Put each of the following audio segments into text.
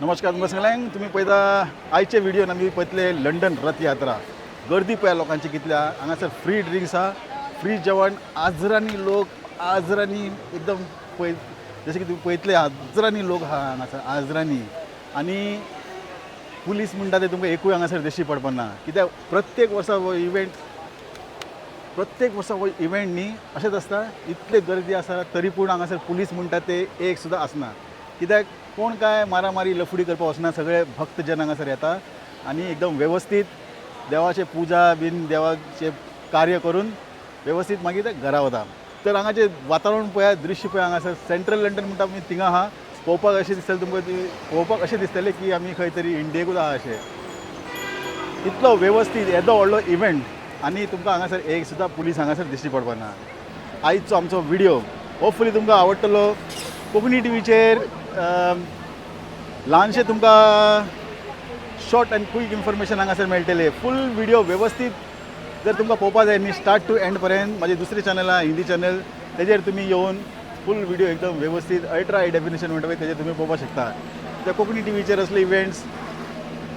नमस्कार तुमकां सगळ्यांक. तुमी पळयता आयचे व्हिडियोन आमी पळयतले लंडन रथयात्रा. गर्दी पळया लोकांची कितल्या. हांगासर फ्री ड्रिंक्स आहा, फ्री जेवण. हजरांनी लोक, हजरांनी, एकदम पळय जशें की तुमी पळयतले, हजरांनी लोक आहा हांगासर, हजरांनी. आनी पुलीस म्हणटा ते तुमकां एकूय हांगासर दिश्टी पडपा ना, कित्याक प्रत्येक वर्सा हो इव्हेंट, प्रत्येक वर्सा हो इव्हेंट न्ही अशेंच आसता. इतले गर्दी आसा तरी पूण हांगासर पुलीस म्हणटा ते एक सुद्दां आसना, कित्याक कोण काय मारामारी लफडी करपाक वचना. सगळे भक्तजन हांगासर येता आनी एकदम वेवस्थीत देवाचे पुजा बीन, देवाचे कार्य करून वेवस्थीत मागीर ते घरा वता. तर हांगाचें वातावरण पळयात, दृश्य पळया. हांगासर सेंट्रल लंडन म्हणटा आमी थिंगा आहा. पळोवपाक अशें दिसतलें तुमकां, ती पळोवपाक अशें दिसतलें की आमी खंय तरी इंडियेकूच आहा अशें. इतलो वेवस्थीत येदो व्हडलो इव्हेंट आनी तुमकां हांगासर एक सुद्दां पुलीस हांगासर दिश्टी पडपा ना. आयचो आमचो व्हिडियो होपफुली तुमकां आवडटलो. कोंकणी टीव्हीचेर ल्हानशें तुमकां शॉर्ट अँड क्वीक इन्फॉर्मेशन हांगासर मेळटलें. फूल व्हिडियो वेवस्थीत जर तुमकां पळोवपा जाय न्ही, स्टार्ट टू एंड पर्यंत, म्हाजें दुसरें चॅनल आहा, हिंदी चॅनल, तेजेर तुमी येवन फूल व्हिडियो एकदम वेवस्थीत, अल्ट्रा हाय डेफिनेशन म्हणटा पळय, तेजेर तुमी पळोवपाक शकता. त्या कोंकणी टीव्हीचेर असले इव्हेंट्स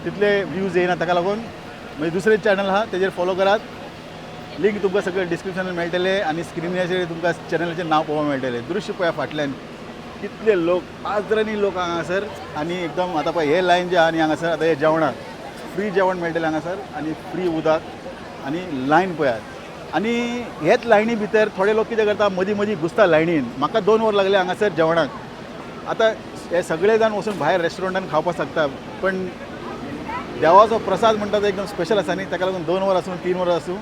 तितले व्यूज येयना, ताका लागून मागीर दुसरें चॅनल आहा, तेजेर फॉलो करात. लिंक तुमकां सगळें डिस्क्रिप्शनान मेळटलें आनी स्क्रिनाचेर तुमकां चॅनलाचें नांव पळोवपाक मेळटलें. दृश्य पळया फाटल्यान कितले लोक, हजरांनी लोक हांगासर. आनी एकदम आतां पळय हे लायन जे आहा न्ही हांगासर, आतां हे जेवणाक फ्री जेवण मेळटलें हांगासर आनी फ्री उदक. आनी लायन पळयात. आनी हेच लायनी भितर थोडे लोक कितें करता, मदीं मदीं घुसता लायनीन. म्हाका 2 वर लागले हांगासर जेवणाक. आतां हे सगळे जाण वचून भायर रेस्टॉरंटान खावपाक शकता, पण देवाचो प्रसाद म्हणटा तो एकदम स्पेशल आसा न्ही, ताका लागून 2 वरां आसूं, 3 वरां आसूं,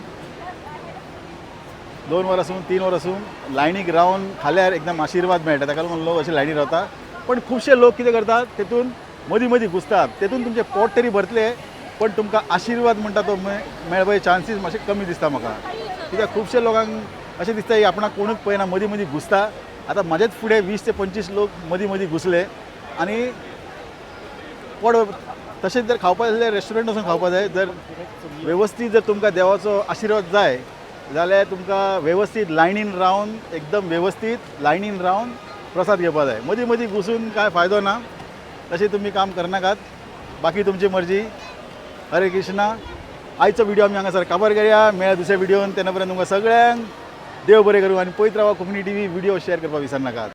2 वरां आसूं, 3 वरां आसूं, लायनीक रावन खाल्यार एकदम आशिर्वाद मेळटा. ताका लागून लोक अशे लायनी रावता. पण खुबशे लोक कितें करतात, तेतून मदीं मदीं घुसतात. तेतून तुमचें पोट तरी भरतलें, पण तुमकां आशिर्वाद म्हणटा तो मेळपाचे चान्सीस मातशे कमी दिसता म्हाका, कित्याक खुबशे लोकांक अशें दिसता की आपणाक कोणूच पळयना, मदीं मदीं घुसता. आतां म्हाजेच फुडें 20 ते 25 लोक मदीं मदीं घुसले आनी पोट. तशेंच जर खावपाक जाल्यार रेस्टॉरंट वचून खावपाक जाय. जर वेवस्थीत जर तुमकां देवाचो आशिर्वाद जाय जाल्यार तुमकां वेवस्थीत लायनीन रावन, एकदम वेवस्थीत लायनीन रावन प्रसाद घेवपाक जाय. मदीं मदीं घुसून कांय फायदो ना. तशें तुमी काम करनाकात, बाकी तुमची मर्जी. हरे कृष्णा. आयचो व्हिडिओ आमी हांगासर काबार करया. मेळ्या दुसऱ्या व्हिडियोन. तेन्ना पर्यंत तुमकां सगळ्यांक देव बरें करूं आनी पळयत रावा कोंकणी टीव्ही. व्हिडिओ शेअर करपाक विसरनाकात.